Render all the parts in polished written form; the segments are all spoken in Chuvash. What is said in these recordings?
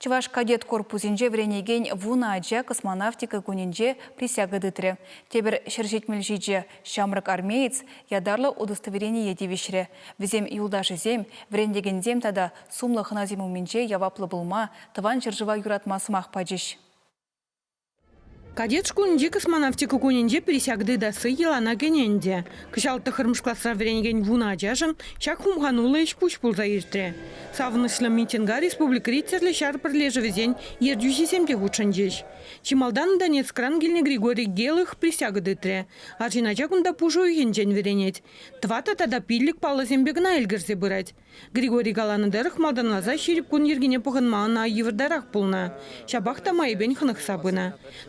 Чӑваш кадет корпусӗнче вӗренекен 10 ача космонавтика кунӗнче присяга тытрӗ. Тепӗр 177 ҫамрӑк армеец ятарлӑ удостоверение тивӗҫрӗ. Вӗсем юлташӗсем, вӗрентекенсем тата сумлӑ хӑнасем умӗнче яваплӑ пулма, Тӑван ҫӗршыва юратма сӑмах пачӗҫ. Кадет шкулӗнчи космонавтика кунӗнче присяга тытасси йӑлана кӗнӗ ӗнтӗ. Кӑҫал тӑххӑрмӗш класра вӗренекен 10 ачашӑн ҫак хумхануллӑ ӗҫ-пуҫ пулса иртрӗ. Савӑнӑҫлӑ митинга республикӑри тӗрлӗ ҫар пӗрлешӗвӗсен ертӳҫисем те хутшӑнчӗҫ. Чи малтан Донецкран килнӗ Григорий Гелых присяга тытрӗ. Арҫын ача кунта пуш уйӑхӗнчен вӗренет. Тӑваттӑ тата пиллӗк паллӑсемпе кӑна ӗлкӗрсе пырать. Григорий каланӑ тӑрӑх, малтанласа ҫирӗп кун йӗркине пӑхӑнма ӑна йывӑртарах пулнӑ. Ҫапах та майӗпен хӑнӑхса пынӑ.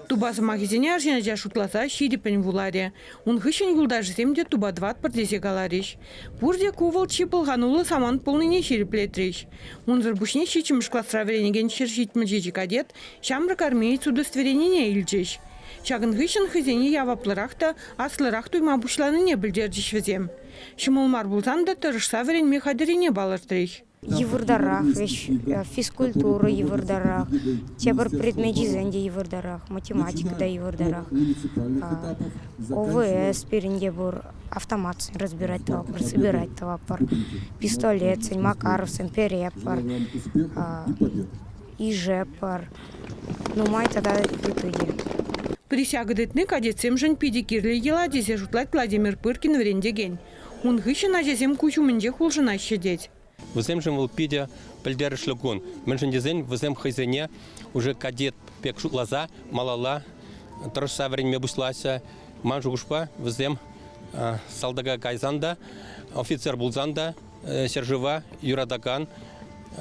Тупа сӑмахӗсене арҫын ача шутласа ҫирӗппӗн вуларӗ. Ун хыҫҫӑн юлташӗсем те тупа тӑватпӑр тесе каларӗҫ. Пурте ку вӑл чи пӑлхануллӑ самант пулнине ҫирӗплетрӗҫ. Унсӑр пуҫне ҫиччӗмӗш класра вӗренекен 177 кадет ҫамрӑк армеец удостоверенине илчӗҫ. Ҫакӑн хыҫҫӑн хӑйсене яваплӑрах та аслӑрах туйма пуҫланине пӗлтерчӗҫ вӗсем. Ҫӑмӑл мар пулсан та тӑрӑшса вӗренме хатӗррине палӑртрӗҫ. Йывӑртарах вӗҫ, физкультура йывӑртарах, тепӗр предмечӗсем те йывӑртарах, математика та йывӑртарах. ОВС пирӗн те пур, автоматсем разбирать тӑватпӑр, собирать тӑватпӑр, пистолетсен, макаровсен перетпӗр, ишетпӗр. Нумай тата ытти те. Присяга тытни кадетсемшӗн питӗ кирлӗ йӑла тесе шутлать Владимир Пыркин вӗрентекен. Ун хыҫҫӑн ачасем куҫ умӗнчех улшӑнаҫҫӗ тет. Вӗсемшӗн вӑл питӗ пӗлтерӗшлӗ кун. Мӗншӗн тесен вӗсем хӑйсене уже кадет пек шутласа малалла тӑрӑшса вӗренме пуҫлаҫҫӗ. Ман шухӑшпа, вӗсем салтака кайсан та, офицер пулсан та ҫӗршыва юратакан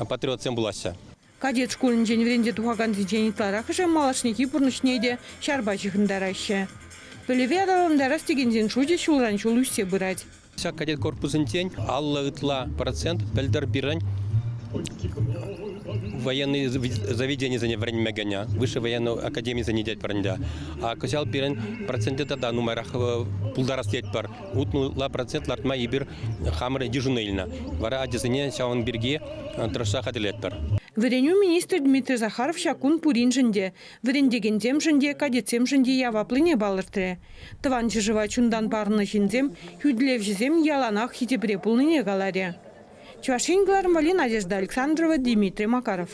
патриотсем пулаҫҫӗ. Кадет шкулӗнчен вӗренсе тухакансенчен ытларахӑшӗ малашнехи пурнӑҫне те ҫарпа ҫыхӑнтараҫҫӗ. Пӗлӗве аталантарас текенсен шучӗ ҫулран-ҫул ӳссе пырать. Ҫак кадет корпусӗнчен 50 ытла процент пӗлтӗр пирӗн военный заведенисене вӗренме кӗнӗ, высшей военной академисене тетпӗр ӗнтӗ. А кӑҫал пирӗн проценте тата нумайрах пултарас тетпӗр. 60 ытла процент лартма эпир хамӑр йышӑну илнӗ. Вара ачасене ҫавӑн пирки тӑрӑшса хатӗрлетпӗр. Вӗренӳ министрӗ Дмитрий Захаров ҫак кун пуриншӗн те, вӗрентекенсемшӗн те, кадетсемшӗн те яваплине палӑртрӗ. Тӑван ҫӗршыва чунтан парӑннӑ ҫынсем, хӳтӗлевҫӗсем яланах хисепре пулнине каларӗ. Чӑваш Ен кӑларӑм валли Надежда Александрова, Дмитрий Макаров.